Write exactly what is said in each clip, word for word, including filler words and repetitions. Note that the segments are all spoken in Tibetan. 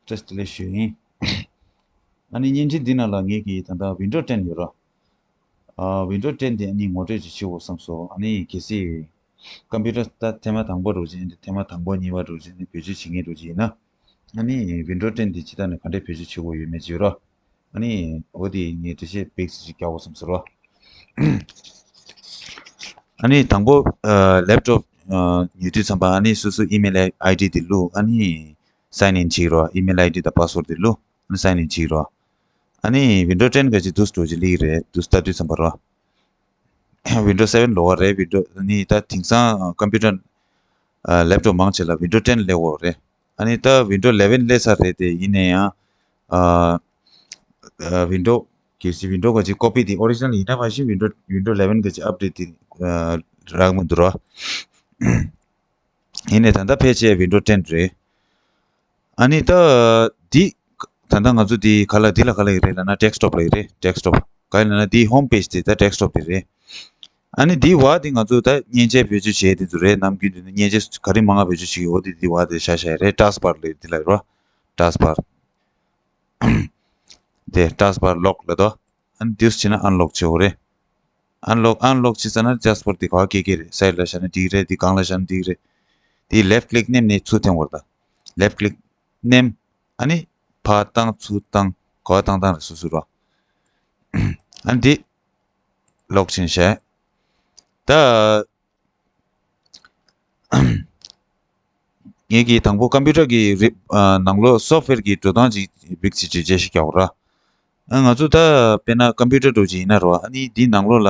བཀྲ་ཤིས་བདེ་ལེགས་ཞུ་ཡིན། ཨ་ནི་བརྙན་འཕྲིན་འདི་ནང་ལ་ངེད་ཀྱིས་ད་ལྟ་Windows ten ཡོད་ར། ཨ་Windows ten དེ་ཨ་ནི་ངོ་སྤྲོད་ཅིག་བྱེད་དགོས་བསམ་སོང་། ཨ་ནི་གལ་སྲིད་ཀམ་པུ་ཊར་ད་ཐེངས་མ་དང་པོ་འདྲ་བོ་ཅིག་ཡིན་ཏེ་ཐེངས་མ་དང་པོ་གཉིས་པ་འདྲ་བོ་ཅིག་ནི་བེད་སྤྱོད་བྱེད་མཁན་འདྲ་བོ་ཅིག་ཡིན་ན། ཨ་ནི་Windows ten དེ་ཇི་ལྟར་ནས་ག་འདྲས་བེད་སྤྱོད་བྱེད་དགོས་ཡོད་མེད་ཅིག་ཡོད་ར། ཨ་ནི་འོ་དེ་ངས་འགྲེལ་བཤད་སྦེག་ཅིག་རྒྱག་དགོས་བསམ་སོང་ར། ཨ་ནི་དང་པོ་ཨ་laptop ཨ་ཉོ་དུས་ཙམ་པ་ཨ་ནི་སོ་སོ་email ID དེ་བླུགས། ཨ་ནི་sign in བྱེད་རོགས། email ID དང་password དེ་བླུགས། ཨ་ནི་sign in བྱེད་རོགས། ཨ་ནི་Windows ten ག་ཅིག་འདུག་སེ་འགྲོ་ཅིག་སླེབས་ཀྱི་རེད། འདུག་སེ་ལྟ་དུས་ཙམ་པ་རོ། Windows seven ལོག་པ་རེད། Windows ཨ་ནི་ད་དེང་སང་ཀམ་པུ་ཊར་ཨ་laptop མང་ཆེ་ལ་Windows ten སླེབས་ཡོད་རེད། ཨ་ནི་ད་Windows eleven སླེབས་ཚར་རེད་དེ། ཡིན་ན་ཡང་ཨ་ཨ་Windows གལ་སྲིད་Windows ག་ཅིག་copy དེ་original ཡིན་ན་མ་གཞི་Windows Windows eleven ག་ཅིག་update དེ་ཨ་རག་མི་འདུག་རོ། ཡིན་ནའི་ད་ལྟ་ཕལ་ཆེར་Windows ten རེད། ཨ་ནི་ད་འདི་ད་ལྟ་ང་ཚོ་འདི་ག་ལ་འདི་ལ་ག་ལ་ཡི་རེད་ལབ་ན་desktop ལ་ཡི་རེད། desktop ག་ཡི་ལབ་ན་འདི་home page དེ་ད་desktop དེ་རེད། ཨ་ནི་འདི་བ་འདི་ང་ཚོ་ད་མཉེན་ཆས་བེད་སྤྱོད་བྱེད་དེ་ཚོ་རེད། ནམ་རྒྱུན་དུ་ནི་མཉེན་ཆས་ག་རེ་མང་ང་བེད་སྤྱོད་བྱེད་ཀྱི་འོ་དེ་འདི་བ་དེ་བཞག་བཞག་ཡི་རེད། taskbar ལ་འདི་ལ་ཡི་རོ། taskbar དེ་taskbar lock ལ་དོ། ཨ་ནི་འདུག་སེ་བྱས་ན་unlock བྱེད་དགོས་རེད། unlock unlock བྱེད་ཙ་ན་taskbar དེ་ག་བ་སྐྱེ་སྐྱེ་རེད། side ལ་བཞག་ན་འགྲིག་རེད། དེ་སྒང་ལ་བཞག་ན་འགྲིག་རེད། དེ་left click མནན་ནས་ཚུར་འཐེན་དགོས་རེད་ད། left click མནན། ཨ་ནི་ཕར་བཏང་ཚུར་བཏང་ག་བ་བཏང་བཏང་རེད་སོ་སོ་རོ། ཨ་ནི་འདི་lock བྱས་བཞག་ད། ངེད་ཀྱིས་དང་པོ་ཀམ་པུ་ཊར་གྱི་རི་ཨ་ནང་ལོགས་software གྱི་འགྲོ་སྟངས་ཅིག་སྦེག་ཅིག་ཅིག་དཔྱད་ཞིབ་རྒྱག་དགོས་ར། ཨ་ང་ཚོ་ད་དཔེར་ན་ཀམ་པུ་ཊར་འདྲ་ཅིག་ཡིན་ན་རོ། ཨ་ནི་འདི་ནང་ལོགས་ལ་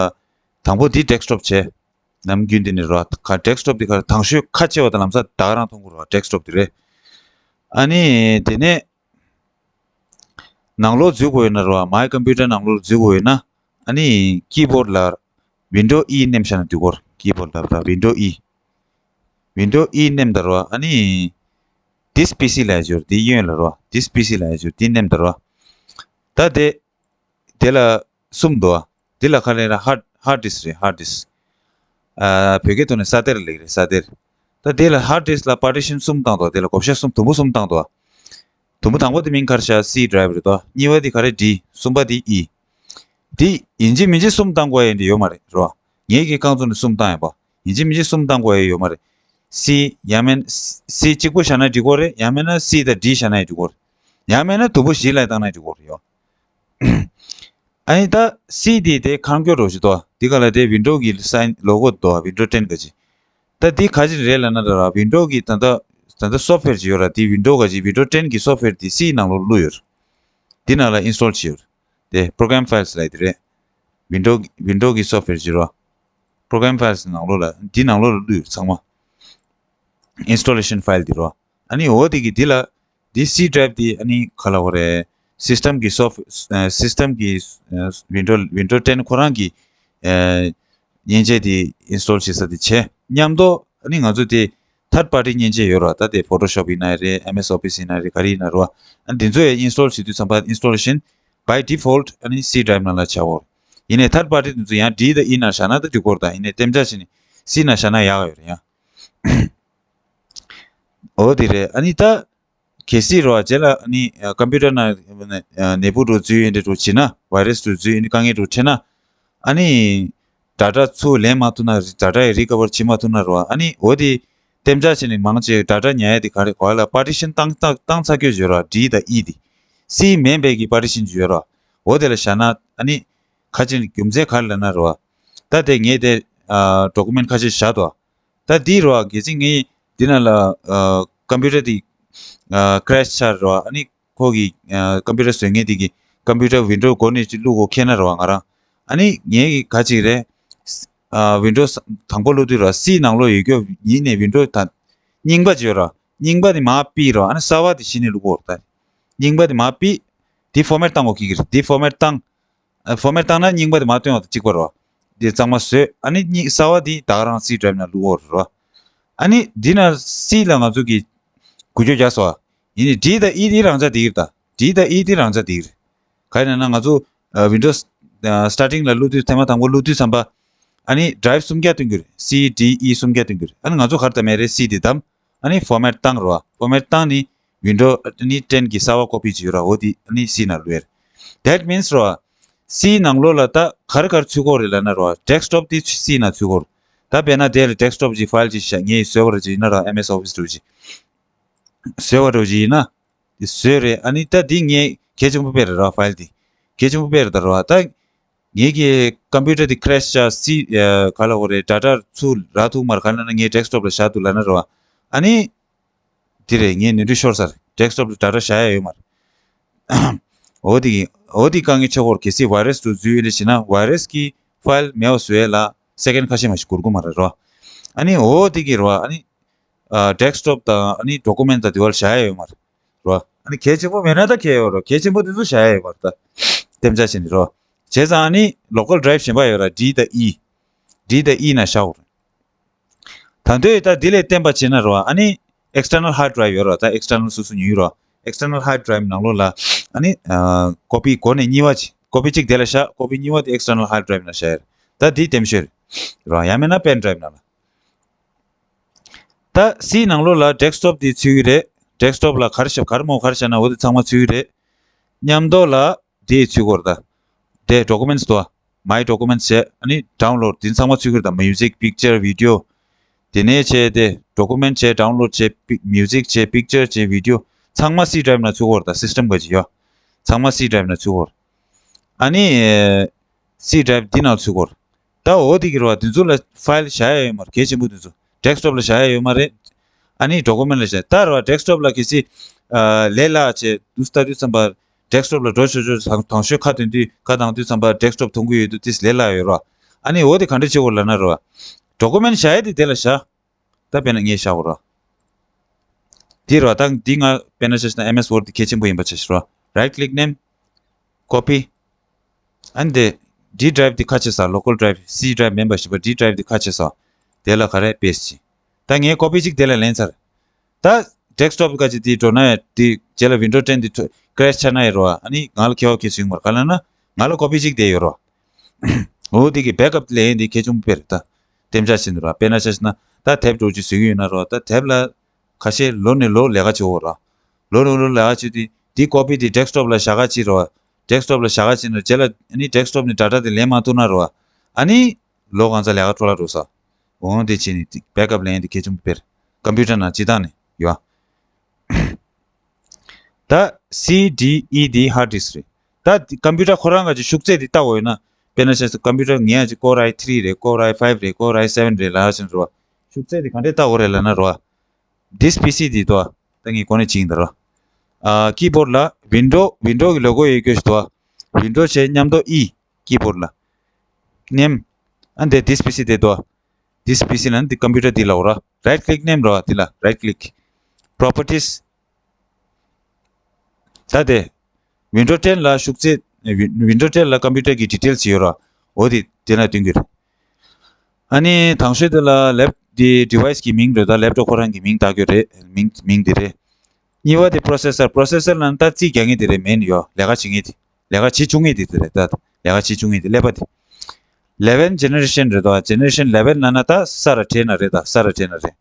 དང་པོ་འདི་desktop བྱས། ནམ་རྒྱུན་འདི་ནི་རོ། ཁ་desktop འདི་ཁ་དང་ཤོས་ཁ་ཆེ་བ་དང་ལམ་སང་ད་ག་རང་མཐོང་གི་རོ། desktop འདི་རེད། ཨ་ནི་དེ་ནས་ནང་ལོགས་འཛུལ་དགོས་ཡོད་ན་རོ། my computer ནང་ལོགས་འཛུལ་དགོས་ཡོད་ན། ཨ་ནི་keyboard ལ་Windows E མནན་བཞག་ན་འགྲིག་གོ། keyboard ལ་ད་Windows E། Windows E མནན་ད་རོ། ཨ་ནི་this PC ལ་ཡ་འབྱོར། འདི་གཡོན་ལ་རོ། this PC ལ་ཡ་འབྱོར། འདི་མནན་ད་རོ། ད་དེ་དེ་ལ་གསུམ་འདུག་ཨ། འདི་ལ་ག་རེ་ལབ་ན་hard hard disk རེད། hard disk ཨ་བོད་སྐད་ཐོག་ནས་ས་གཏེར་ལབ་ཀྱི་རེད། ས་གཏེར། ད་དེ་ལ་hard disk ལ་partition གསུམ་བཏང་འདུག་དེ་ལ་བགོ་བཤའ་གསུམ་དུམ་བུ་གསུམ་བཏང་འདུག་དུམ་བུ་དང་པོ་དེ་མིང་ག་རེ་བཞག C drive རེད་དོ། གཉིས་པ་དེ་ག་རེ་D། གསུམ་པ་དེ E། དེ་ཡིན་གཅིག་མིན་གཅིག་གསུམ་བཏང་དགོས་ཡ་ཡིན་དེ་ཡོད་མ་རེད་རོ། ངེད་ཀྱིས་རྐང་བཙུགས་ནས་གསུམ་བཏང་ཡ་པ། ཡིན་གཅིག་མིན་གཅིག་གསུམ་བཏང་དགོས་ཡ་ཡོད་མ་རེད། C ཡང་མིན་C གཅིག་པོ་བཞག་ན་འགྲིག་གོ་རེད། ཡང་མིན་ན་C དང་D བཞག་ན་ཡང་འགྲིག་གོ་རེད། ཡང་མིན་ན་དུམ་བུ་བཞི་ལ་བཏང་ན་འགྲིག་གོ་རེད་ཡོ། ཨ་ནི་ད་C དེ་དེ་ཁང་སྐྱོར་རོ་ཞིག་ཏོ། འདི་ག་ལ་དེ་Windows གི་sign logo ཏོ། Windows ten ག་ཅི། ད་འདི་ག་ཅི་རེད་ལབ་ན་ད་ར་Windows གི་ད་ད་ད་software ཅིག་ཡོད་ར། དེ་Windows ག་ཅི་Windows ten གི་software དེ་C ནང་ལོགས་བླུགས་ཡོད་ར། འདི་ནང་ལ་install བྱས་ཡོད་ར། དེ་program files ལབ་དེ་རེད། Windows Windows གི་software ཅིག་ར། program files ནང་ལོགས་ལ་འདི་ནང་ལོགས་ལ་བླུགས་ཡོད་ར་ཚང་མ། installation file དེ་ར། ཨ་ནི་འོ་དེ་གི་འདི་ལ། འདི་C drive དེ་ཨ་ནི་ག་ལབ་དགོས་རེད། system གི་soft system གི་Windows Windows ten ཁོ་རང་གི་མཉེན་ཆས་དེ་install བྱེད་ས་དེ་བྱས། མཉམ་དུ་ཨ་ནི་ང་ཚོ་དེ་third party མཉེན་ཆས་ཡོད་ར། ད་དེ Photoshop ཡིན་ན་རེད། MS Office ཡིན་ན་རེད། ག་རེ་ཡིན་ན་རོ། ཨ་ནི་དེ་ཚོ་ཡང་install བྱེད་དུས་ཙམ་པ་installation by default ཨ་ནི་C drive ནང་ལ་བྱ་འོ། ཡིན་ནའི་third party དེ་ཚོ་ཡང་D དང་E ནང་བཞག་ན་ད་འགྲིག་གོ་ར། ད་ཡིན་ནའི་རྟེན་འབྱེད་བྱས་ནས་C ནང་བཞག་ན་ཡག་ཡོད་རེད་ཡ། འོ་དེ་རེད། ཨ་ནི་ད། གལ་སྲིད་རོ་རྗེས་ལ་ཨ་ནི་ཀམ་པུ་ཊར་ནང་ནད་འབུ་འགྲོ་འཛུལ་ཡོད་འདྲ་འགྲོ་བྱེད་ན། virus འགྲོ་འཛུལ་ཡོད་འདྲ་དཀའ་ངལ་འགྲོ་འཕྲད་ན། ཨ་ནི་data ཚུར་ལེན་མ་ཐུབ་ན། data ཡི་recover བྱེད་མ་ཐུབ་ན་རོ། ཨ་ནི་འོ་དེ་རྟེན་འབྱེད་བྱས་ནས་མང་ཆེ་data ཉར་ཡ་དེ་ག་རེ་གོ་ལ་partition བཏང་བཏང་བཏང་ཚར་རྒྱུ་ཡོད་རོ། D དང་E དེ། C མིན་པའི་གི་partition ཅིག་ཡོད་རོ། འོ་དེ་ལ་བཞག་ན་ཨ་ནི་ཁ་ཅིག་རྒྱུ་མཚན་ག་རེ་ལབ་ན་རོ། ད་དེ་ངས་དེ་document ཁ་ཤས་བཞག་འདུག་ད་འདི་རོ་གལ་སྲིད་ངས་འདི་ནང་ལ་ཨ་ཀམ་པུ་ཊར་འདི་ཨ་crash ཆགས་རོ། ཨ་ནི་ཁོ་གི་ཨ་ཀམ་པུ་ཊར་བཟོ་མཁན་འདི་གི་ཀམ་པུ་ཊར་window འགོ་ནས་ཅིག་བླུག་གོ་ཁེལ་ན་རོ་ང་རང་། ཨ་ནི་ངས་གི་ག་ཅིག་རེད། ཨ་window དང་པོ་བླུག་དུས་རོ་C ནང་ལོགས་ཡོད་རྒྱུ་ཡིན་ནས་window ད་རྙིང་པ་ཅིག་ཡོད་རོ། རྙིང་པ་དེ་མར་ཕུད་རོ། ཨ་ནི་གསར་པ་དེ་གཞི་ནས་བླུག་གོ་རོ། ད་རྙིང་པ་དེ་མར་ཕུད། དེ་format བཏང་གོ་ཁེལ་གི་རེད། དེ་format བཏང་། ཨ་format བཏང་ན་རྙིང་པ་དེ་མར་བཏོན་ཡོང་དང་གཅིག་པ་རོ། དེ་གཙང་མ་བཟོས། ཨ་ནི་རྙིང་གསར་པ་དེ་ད་ག་རང་C drive ནང་བླུག་འོར་རོ། ཨ་ནི་འདི་ན་C ལ་ང་ཚོ་གི་འགུལ་སྐྱོད་རྒྱག་སོ། ཡིན་ནི་D དང་E དེ་རང་འཇགས་དེ་གི་རེད་ད། D དང་E དེ་རང་འཇགས་དེ་གི་རེད། ག་ཡིན་ན་ང་ཚོ་ཨ་Windows ཨ་starting ལ་བླུག་དུས་ཐེངས་མ་དང་པོ་བླུག་དུས་ཙམ་པ། ཨ་ནི་drive གསུམ་ཀ་བཏོན་གི་རེད། C D E གསུམ་ཀ་བཏོན་གི་རེད། ཨ་ནི་ང་ཚོ་ག་རེ་བཏང་མེད་རེད། C དེ་བདམས། ཨ་ནི་format བཏང་རོ། format བཏང་ནི་ Windows ཨ་ནི་ten གི་གསར་པ་ཀོ་པི་ཅིག་ཡོད་ར། འོ་དེ་ཨ་ནི་C ནང་བླུགས་ཡ་རེད། That means ར། C ནང་ལོགས་ལ་ད་ག་རེ་ག་རེ་ཚུད་ཀྱི་ཡོད་རེད་ལབ་ན་ར། Desktop དེ་C ནང་ཚུད་ཀྱི་ཡོད་རེད། ད་དཔེར་ན་དེ་ལ་desktop གི་file ཅིག་བཞག་ངས་བཟོས་པ་ར་ཅིག་ཡིན་ན་ར། MS Office འདྲ་ཅིག་བཟོས་པ་འདྲ་ཅིག་ཡིན་ན། དེ་བཟོས་རེད། ཨ་ནི་ད་འདི་ངས་གལ་ཆེན་པོ་དཔེ་རེད་ར། file འདི་གལ་ཆེན་པོ་དཔེ་རེད་ད་ར། ད་ངེད་ཀྱི་computer འདི་crash བྱས་སི་ཨ་ག་ལབ་དགོས་རེད། data ཚུར་རག་ཐུབ་མ་རེད། ག་ལབ་ན་ངའི་desktop ལ་བཞག་འདུག་ལབ་ན་ར། ཨ་ནི་འདི་རེད། ངས་ནོར་འཁྲུལ་ཤོར་ཚར་རེད། desktop ལ་data བཞག་ཡ་ཡོད་མ་རེད། འོ་དེ་གི་འོ་དེ་དཀའ་ངལ་ཆེ་བོ་རེད། གལ་སྲིད་virus འདྲ་འཛུལ་ཡོད་ལེ་བྱས་ན་virus གི་file མེད་པ་བཟོ་ཡ་ལ་second ཁ་ཤས་མ་ཞིག་འགོར་གི་མ་རེད་ར། ཨ་ནི་འོ་དེ་གི་ར། ཨ་ནི་ཨ་desktop དང་ཨ་ནི་document དང་དེ་བར་བཞག་ཡ་ཡོད་མ་རེད་ར། ཨ་ནི་གལ་ཆེན་པོ་མེད་ན་ད་གལ་ཡོད་ར། གལ་ཆེན་པོ་དེ་ཚོ་བཞག་ཡ་ཡོད་མ་རེད། ད་དེ་འདྲ་བྱས་ནས་ར། བྱས་ཙང་ཨ་ནི་local drive གཞན་པ་ཡོད་ར། D དང་E། D དང་E ནང་བཞག་དགོས་རེད། ད་འདོད་ད་འདི་ལས་བརྟེན་པ་བྱས་ན་ར། ཨ་ནི་external hard drive ཡོད་ར། ད་external སོ་སོ་ཉོས་ར། external hard drive ནང་ལོགས་ལ་ཨ་ནི་ཨ་copy འགོ་ནས་གཉིས་པ་ཅིག copy གཅིག་དེ་ལ་བཞག copy གཉིས་པ་དེ་external hard drive ནང་བཞག་ཡ་རེད། ད་འདི་ལྟེམ་ཤོས་རེད་ར། ཡང་མིན་ན་pen drive ནང་ལ། ད་C ནང་ལོགས་ལ་desktop དེ་ཚུད་ཀྱི་རེད། desktop ལ་ག་རེ་བཞག་ག་རེ་མོ་ག་རེ་བཞག་ན་འོ་དེ་ཚང་མ་ཚུད་ཀྱི་རེད། མཉམ་དུ་ལ་དེ་ཚུད་ཀྱི་ཡོད་རེད་ད། དེ་documents དོ། my documents བྱས། ཨ་ནི་download དེ་ཚང་མ་ཚུད་ཀྱི་རེད་ད། music picture video དེ་ནས་བྱས་དེ་document བྱས། download བྱས། pic- music བྱས། picture བྱས། video ཚང་མ་C drive ནང་ཚུད་ཀྱི་ཡོད་རེད་ད། system ག་ཅིག་ཡོད། ཚང་མ་C drive ནང་ཚུད་ཀྱི་ཡོད་རེད། ཨ་ནི་C drive འདི་ནང་ཚུད་ཀྱི་ཡོད་རེད། ད་འོ་དེ་གི་ར་བ། དེ་ཚོ་ལ་file བཞག་ཡ་ཡོད་མ་རེད། གལ་ཆེན་པོ་དེ་ཚོ་desktop ལ་བཞག་ཡ་ཡོད་མ་རེད། ཨ་ནི་document ལ་བཞག་ད་ར་བ་desktop ལ་གལ་སྲིད་ཨ་ལས་སླ་བྱས་འདུག་ལྟ་དུས་ཙམ་པ་desktop ལ་འགྲོ་ཆོག་ཆོག་དང་དང་ཤོས་ཁ་ཐོན་དུས་ཁ་བཏང་དུས་ཙམ་པ་desktop མཐོང་གི་ཡོད་དུས་དེ་ལས་སླ་ཡོད་ར། ཨ་ནི་འོ་དེ་ག་འདྲ་བྱེད་དགོས་ལབ་ན་ར་བ། document བཞག་ཡ་དེ་དེ་ལ་བཞག་ད་དཔེར་ན་ངས་བཞག་གོ་ར། འདི་ར་ད་འདི་ང་དཔེར་ན་ཆ་བཞག་ན་MS Word འདི་གལ་ཆེན་པོ་ཡིན་པ་ཆ་བཞག་ར། right click ནེམ། copy ཨ་ནི་དེ་D drive འདི་ཁ་ཕྱེ་ས། local drive C drive མིན་པ་ཞིག་པ་D drive འདི་ཁ་ཕྱེ་ས། དེ་ལ་ག་རེ་paste བྱེད། ད་ངས་copy གཅིག་དེ་ལ་ལེན་ཚར། ད་desktop ག་ཅིག་དེ་འགྲོ་ན་ཡ་དེ་རྗེས་ལ་Windows ten འདི་crash ཆགས་ན་ཡ་རོ། ཨ་ནི་ང་ལ་ཁྱད་པར་ག་ཅིག་ཡོང་མ་རེད། ག་ལབ་ན་ང་ལ་copy གཅིག་དེ་ཡོད་རོ། འོ་དེ་གི་backup ལེན་ཡ་དེ་གལ་ཆེན་པོ་དཔེ་རེད་ད། རྟེན་འབྲེལ་བྱེད་འདུག་ར། དཔེར་ན་ཆ་བཞག་ན་ད་དེབ་འདྲ་ཅིག་བཟོ་གི་ཡོད་ན་རོ། ད་དེབ་ལ་ཁ་ཤས་ལོ་ནས་ལོ་ལས་ཀ་བྱེད་འོ་ར། ལོ་ནས་ལོ་ལས་ཀ་བྱེད་དུས་འདི་copy དེ་desktop ལ་བཞག་ག་ཅིག་རོ། desktop ལ་བཞག་ག་ཅིག་ན་རྗེས་ལ་ཨ་ནི་desktop ནས་data དེ་ལེན་མ་ཐུབ་ན་རོ། ཨ་ནི་ལོ་གང་ཙམ་ལས་ཀ་འཕྲོ་བརླག་འགྲོ་ས། འོང་དེ་བྱས་ནས་backup ལེན་ཡ་དེ་གལ་ཆེན་པོ་དཔེ་རེད། computer ནང་སྤྱིར་བཏང་ནས་ཡོད། ད་C D E དེ་hard disk རེད། ད་computer ཁོ་རང་ག་ཅིག་ཤུགས་ཚད་དེ་བལྟ་དགོས་ཡོད་ན། དཔེར་ན་ཆ་བཞག་computer ངའི་ཅིག་core i three རེད། core i five རེད། core i seven རེད་ལབ་ཡ་ཅིག་རོ། ཤུགས་ཚད་དེ་ག་འདྲས་བལྟ་དགོས་རེད་ལབ་ན་རོ། this P C དེ་དོ། ད་ངས་གོང་ནས་བྱས་ཡིན་ད་རོ། ཨ་keyboard ལ་window window གི་logo ཡོད་རྒྱུ་ཞིག་དོ། window བྱས་མཉམ་དུ་E keyboard ལ་ནེམ། ཨ་འདི་this P C དེ་དོ། this P C ལ་ནི་འདི་computer འདི་ལ་འོ་ར། right click ནེམ་རོ། འདི་ལ་right click properties ད་དེ། Windows ten ལ་ཤུགས་ཚད། Windows ten ལ་computer གི་details ཡོད་ར། འོ་དེ་དེ་ན་སྟོན་གྱི་རེད། ཨ་ནི་དང་ཤོས་དེ་ལ་lap དེ་device གི་མིང་རེད། ད་laptop ཁོ་རང་གི་མིང་བཏགས་རྒྱུ་རེད། མིང་མིང་དེ་རེད། གཉིས་པ་དེ་processor། processor ལ་ནི་ད་རྩིས་རྒྱག་མཁན་དེ་རེད། main ཡོད་ལས་ཀ་བྱེད་མཁན་དེ། ལས་ཀ་བྱེད་བཅུག་མཁན་དེ་དེ་རེད། ད་ལས་ཀ་བྱེད་བཅུག་མཁན་དེ་ཀླད་པ་དེ། eleven generation རེད་དོ། generation eleven ལབ་ན་ད་ས་ར་བྲེ་ན་རེད། ད་ས་ར་བྲེ་ན་རེད།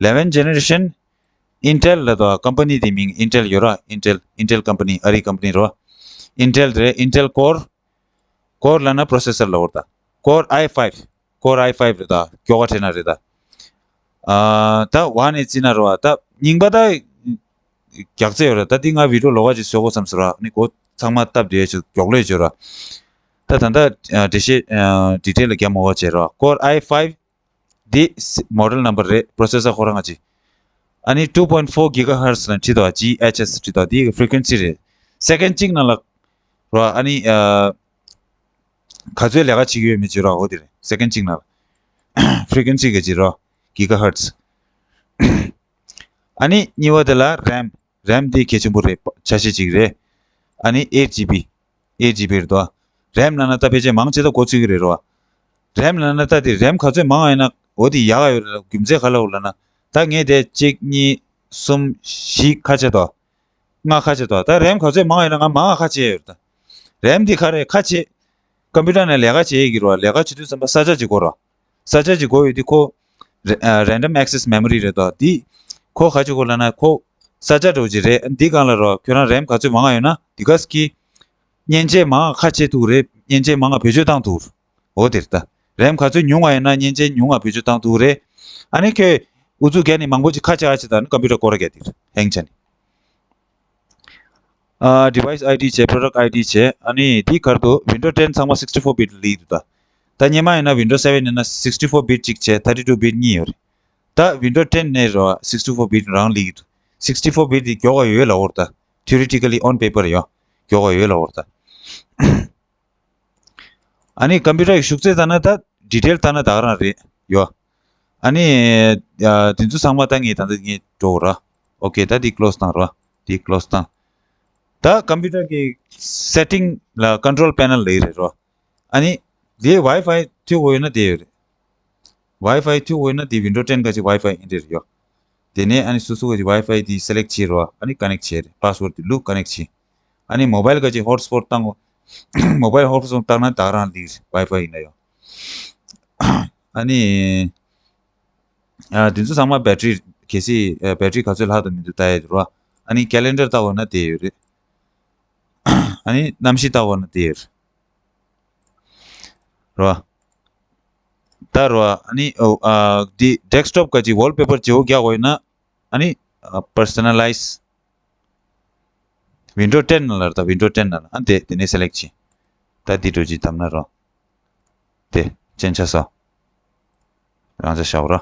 eleven generation Intel ལ་དོ། company དེ་མིང་Intel ཡོད་ར། Intel Intel company ཨ་རིའི་company རོ། Intel དེ་རེད། Intel Core Core ལབ་ན་processor ལབ་འོ་ད། Core i five Core i five རེད་ད། ཀྱོག་ག་བྲེ་ན་རེད་ད། ཨ་ད་བ་ནས་བརྩིས་ན་རོ། ད་རྙིང་པ་ད་རྒྱག་རྩིས་ཡོད་ར། ད་འདི་ང་video ལོགས་ཀ་ཅིག་བཟོ་དགོས་བསམ་སོང་ར། ནི་གོ་ཚང་མ་སྟབས་བདེ་ཅིག་མགྱོགས་ལོས་བྱོས་ར། ད་ད་ལྟ་འགྲེལ་བཤད་detail ལ་རྒྱག་མ་དགོས་བྱས་ར། Core i five འདི་model number རེད། processor ཁོ་རང་ང་ཅིག་ཨ་ནི་two point four gigahertz ལ་བྲིས་དོ། G H S བྲིས་དོ། འདི་frequency རེད། second གཅིག་ནང་ལ་རོ། ཨ་ནི་ག་ཚོད་ལས་ཀ་བྱེད་ཀྱི་ཡོད་མེད་ཅིག་རོ། འོ་དེ་རེད། second གཅིག་ནང་ལ་frequency ག་ཅིག་རོ། gigahertz ཨ་ནི་གཉིས་པ་དེ་ལ་RAM RAM འདི་གལ་ཆེན་པོ་རེད། ཆ་ཤས་གཅིག་རེད། ཨ་ནི་eight G B eight G B རེད་དོ། RAM ལབ་ན་ད་ཕལ་ཆེར་མང་ཆེ་ད་གོ་ཚུད་ཀྱི་རེད་རོ། RAM ལབ་ན་ད་དེ་RAM ག་ཚོད་མང་ཡིན་ན་འོ་དེ་ཡག་ག་ཡོད་རེད། རྒྱུ་མཚན་ག་ལ་འོ་ལབ་ན། ད་ངས་དེ་གཅིག་གཉིས་གསུམ་བཞི་ཁ་ཕྱེ་དོ། ལྔ་ཁ་ཕྱེ་དོ། ད་RAM ག་ཚོད་མང་ཡིན་ན་ང་མང་ང་ཁ་ཕྱེ་ཡོད་རེད་ད། RAM འདི་ག་རེ་ཁ་ཕྱེ། computer ནང་ལས་ཀ་བྱེད་ཡས་ཀྱི་རོ། ལས་ཀ་བྱེད་དུས་ཙམ་པ་ས་ཆ་གཅིག་དགོས་རོ། ས་ཆ་གཅིག་དགོས་ཡོད་དུས་ཁོ་རེ- ཨ་random access memory རེད་དོ། འདི་ཁོ་ག་ཅིག་དགོས་ལབ་ན་ཁོ་ ས་ཆ་འདྲ་བོ་ཅིག་རེད། འདི་སྒང་ལ་རོ་ཁྱོད་རང་རེམ་ག་ཚོད་མང་ང་ཡོད་ན་འདི་ག་སི་ཀི་མཉེན་ཆས་མང་ང་ཁ་ཕྱེ་ཐུབ་རེད། མཉེན་ཆས་མང་ང་བེད་སྤྱོད་བཏང་ཐུབ་རེད། འོ་དེ་རེད་ད། རེམ་ག་ཚོད་ཉུང་ང་ཡོད་ན་མཉེན་ཆས་ཉུང་ང་བེད་སྤྱོད་བཏང་ཐུབ་རེད། ཨ་ནི་ཁྱོད་ཨུ་ཚུགས་རྒྱག་ནི་མང་པོ་ཅིག་ཁ་ཕྱེ་ཨ་ཅེ་ད་ནི་ཀམ་པུ་ཊར་སྐོར་ར་རྒྱག་དེ་རེད་ཧེང་ཆ་ནི། ཨ་device ID བྱས། product ID བྱས། ཨ་ནི་འདི་ཁར་དུ་Windows ten ཚང་མ sixty four bit སླེབས་འདུག་ད། ད་སྔོན་མ་ཡིན་ན་Windows seven ཡིན་ན་sixty four bit གཅིག་བྱས། thirty two bit གཉིས་ཡོད་རེད། ད་Windows ten ནས་རོ་sixty four bit རང་སླེབས་འདུག sixty four bit དེ་མགྱོགས་པ་ཡོད་ལབ་ཡོད་རེད་ད། theoretically on paper ཡོད། མགྱོགས་པ་ཡོད་ལབ་ཡོད་རེད་ད། ཨ་ནི་ཀམ་པུ་ཊར་གྱི་ཤུགས་ཚད་ལྟ་ན་ད་detail ལྟ་ན་ད་ག་རང་རེད་ཡོད། ཨ་ནི་ཡ་དེ་ཚོ་ཚང་མ་ད་ངས་ད་ལྟ་ངས་འགྲོ་ར། ཨོ་ཁེ། ད་འདི་close བཏང་ར། འདི་close བཏང་། ད་ཀམ་པུ་ཊར་གྱི་setting ལ་control panel ལབ་ཡོད་རེད་རོ། ཨ་ནི་དེ་Wi-Fi མཐུད་དགོས་ཡོད་ན་དེ་ཡོད་རེད། Wi-Fi མཐུད་དགོས་ཡོད་ན་དེ་Windows ten ག་ཅིག་Wi-Fi ཨེ་འདྲ་རེད་ཡོད། དེ་ནས་ཨ་ནི་སོ་སོ་ག་ཅིག་Wi-Fi དེ་select བྱེད་རོ། ཨ་ནི་connect བྱེད་རེད། password དེ་ལུགས་connect བྱེད། ཨ་ནི་mobile ག་ཅིག་hotspot བཏང་། mobile hotspot བཏང་ན་ད་རང་ལིག་Wi-Fi ཡིན་ན་ཡོད། ཨ་ནི་ཨ་དེ་ཚོ་ཚང་མ་battery གལ་སྲིད་ཨ་battery ག་ཚོད་ལྷག་འདུག་མི་འདུག་ལྟ་ཡ་རེད་རོ། ཨ་ནི་calendar ལྟ་བ་ན་དེ་ཡོད་རེད། ཨ་ནི་གནམ་གཤིས་ལྟ་བ་ན་དེ་ཡོད་རེད་རོ། ད་རོ། ཨ་ནི་ཨོ་ཨ་འདི་desktop ག་ཅིག་wallpaper བརྗེ་པོ་རྒྱག་དགོས་ཡོད་ན། ཨ་ནི་ཨ་personalize Windows ten ནང་ལ་རེད་ད། Windows ten ནང་ལ་ཨ་དེ་དེ་ནས་select བྱེད། ད་འདི་འགྲོ་ཅིག་བདམས་ན་རོ། དེ་ཅན་ཆ་ས། རང་ཅག་བཞག་རོ།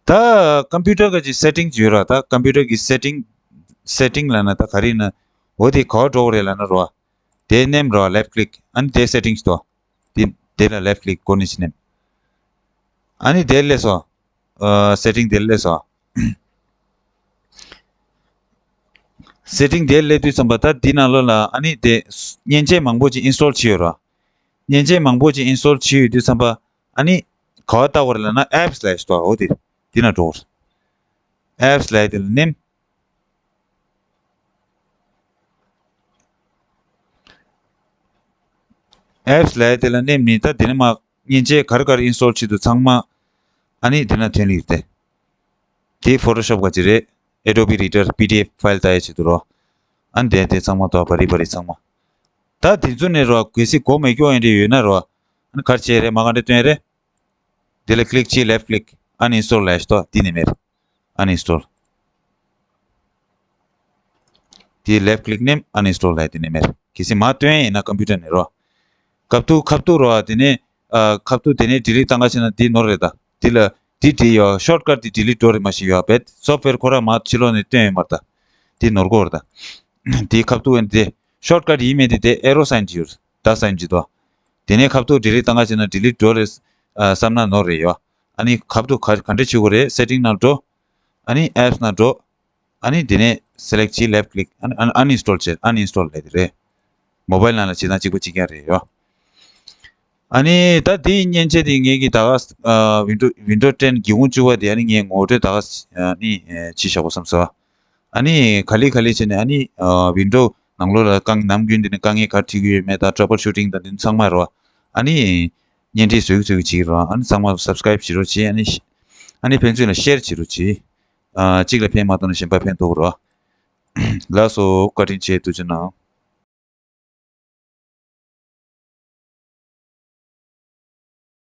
ད་ཀམ་པུ་ཊར་ག་ཅིག་setting ཅིག་ཡོད་ར། ད་ཀམ་པུ་ཊར་གྱི་setting setting ལབ་ན་ད་ག་རེ་ཡིན་ན། འོ་དེ་ག་པར་འགྲོ་དགོས་རེད་ལབ་ན་རོ། དེ་མནན་རོ། left click ཨ་ནི་དེ་setting ཅིག་འདུག་དེ་དེ་ལ་left click སྒོ་ནས་ཅིག་མནན། ཨ་ནི་དེ་སླེབས་སོང་། ཨ་setting དེ་སླེབས་སོང་། setting དེ་སླེབས་དུས་ཙམ་པ་ད་འདི་ནང་ལོགས་ལ་ཨ་ནི་དེ་མཉེན་ཆས་མང་པོ་ཅིག་install བྱས་ཡོད་ར། མཉེན་ཆས་མང་པོ་ཅིག་install བྱས་ཡོད་དུས་ཙམ་པ་ཨ་ནི་ག་པར་ལྟ་དགོས་རེད་ལབ་ན་apps ལབ་ཡ་ཞིག་འདུག་འོ་དེ་འདི་ན་འགྲོ་དགོས་རེད། apps ལབ་ཡ་དེ་ལ་མནན། apps ལབ་ཡ་དེ་ལ་མནན་ནས་ད་དེ་ནས་མར་མཉེན་ཆས་ག་རེ་ག་རེ་install བྱེད་འདུག་ཚང་མ་ཨ་ནི་དེ་ན་ཐོན་ལེ་ཡོད་དེ། དེ་Photoshop ག་ཅིག་རེད། Adobe Reader PDF file ལྟ་ཡ་ཆེད་དུ་རོ། ཨ་ནི་དེ་དེ་ཚང་མ་དོ་བ་རི་བ་རི་ཚང་མ། ད་དེ་ཚོ་ནས་རོ་གལ་སྲིད་གོ་མེད་སྐྱོ་ཡིན་རེ་ཡོད་ན་རོ། ཨ་ནི་ག་རེ་བྱེད་རེད། མ་ག་འདྲ་སྟོན་རེད། དེ་ལ་click བྱེད། left click uninstall ལབ་ཡ་ཞིག་འདུག་དེ་ནས་མེད། uninstall དེ་left click མནན། uninstall ལབ་ཡ་དེ་ནས་མེད། གལ་སྲིད་མ་བཏོན་ཡིན་ན་ཀམ་པུ་ཊར་ནས་རོ། ཁ་ཐུག་ཁ་ཐུག་རོ། དེ་ནས་ཨ་ཁ་ཐུག་དེ་ནས་delete བཏང་ག་བྱས་ན་དེ་ནོར་རེད་ད། དེ་ལ་དེ་དེ་ཡོད། shortcut དེ་delete འགྲོ་རེད། མ་གཞི་ཡོད་པས་software ཁོ་རང་མ་ཕྱི་ལོགས་ནས་བཏོན་ཡོད་མ་རེད་ད། དེ་ནོར་གོ་རེད་ད། དེ་ཁ་ཐུག་ཡིན་དེ་shortcut ཡིན་མིན་དེ་དེ་arrow sign ཅིག་ཡོད་རེད། dollar sign ཅིག་འདུག་དེ་ནས་ཁ་ཐུག་delete བཏང་ག་བྱས་ན་delete འགྲོ་རེད་བསམ་ན་ནོར་རེད་ཡོད། ཨ་ནི་ཁ་ཐུག་ག་ག་འདྲ་བྱེད་དགོས་རེད། setting ནང་འགྲོ། ཨ་ནི་apps ནང་འགྲོ། ཨ་ནི་དེ་ནས་select བྱེད། left click ཨ་ནི་uninstall བྱེད། uninstall ལབ་དེ་རེད། mobile ནང་ལ་བྱེད་སྟངས་གཅིག་པ་གཅིག་རྐྱང་རེད་ཡོད། ཨ་ནི་ད་དེའི་མཉེན་ཆས་དེ་ངེད་ཀྱིས་ད་ག་ཨ་Windows Windows ten བརྒྱུད་འོང་བཅུག་པ་དེ་ཨ་ནི་ངས་ངོ་སྤྲོད་ད་ག་ཨ་ནི་ཨ་བྱས་བཞག་པ་བསམ་སོང་། ཨ་ནི་ག་ལེ་ག་ལེ་བྱས་ནས་ཨ་ནི་ཨ་Windows ནང་ལོགས་ལ་དཀའ་ནམ་རྒྱུན་དེ་ནས་དཀའ་ངལ་ག་རེ་འཕྲད་ཀྱི་ཡོད་མེད་དང་troubleshooting དང་དེ་ཚང་མ་རོ། ཨ་ནི་བརྙན་འཕྲིན་བཟོ་གི་བཟོ་གི་བྱེད་ཀྱི་རོ། ཨ་ནི་ཚང་མ་subscribe བྱེད་རོགས་བྱེད། ཨ་ནི་ཨ་ནི་ཕན་ཚུན་ལ་share བྱེད་རོགས་བྱེད། ཨ་གཅིག་ལ་ཕན་མ་ཐོགས་ན་གཞན་པ་ཕན་ཐོགས་རོ། ལགས་སོ། བཀའ་དྲིན་ཆེ། ཐུགས་རྗེ་གནང་།